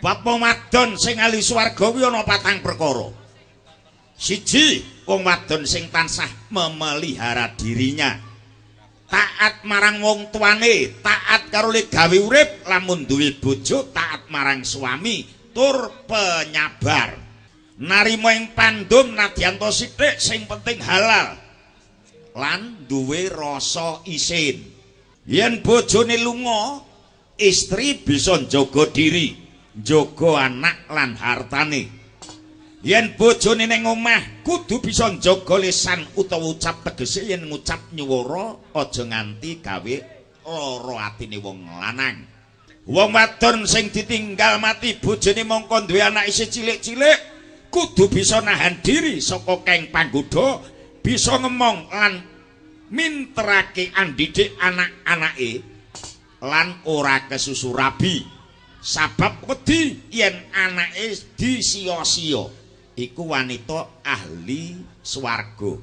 Bab wong wadon sing ahli swarga kuwi ana patang perkara. Siji, wong wadon sing tansah memelihara dirinya. Taat marang wong tuane, taat karo le gawe urip, lamun duwe bojo taat marang suami, tur penyabar. Narima ing pandum nadyan ta sithik sing penting halal. Lan duwe rasa isin. Yen bojone lunga, istri bisa njaga diri, njaga anak lan hartane. Yen bojone ning omah kudu bisa njaga lisan utawa ucap, tegese yen ngucap nyuwara aja nganti gawe lara atine wong lanang. Wong wadon sing ditinggal mati bojone mongko duwe anak isih cilik-cilik kudu bisa nahan diri saka keng panggoda, bisa ngemong lan minterake andidik anak-anake lan ora kesusu rabi. Sabab wedi yen anake disia-sia. Iku wanita ahli swarga.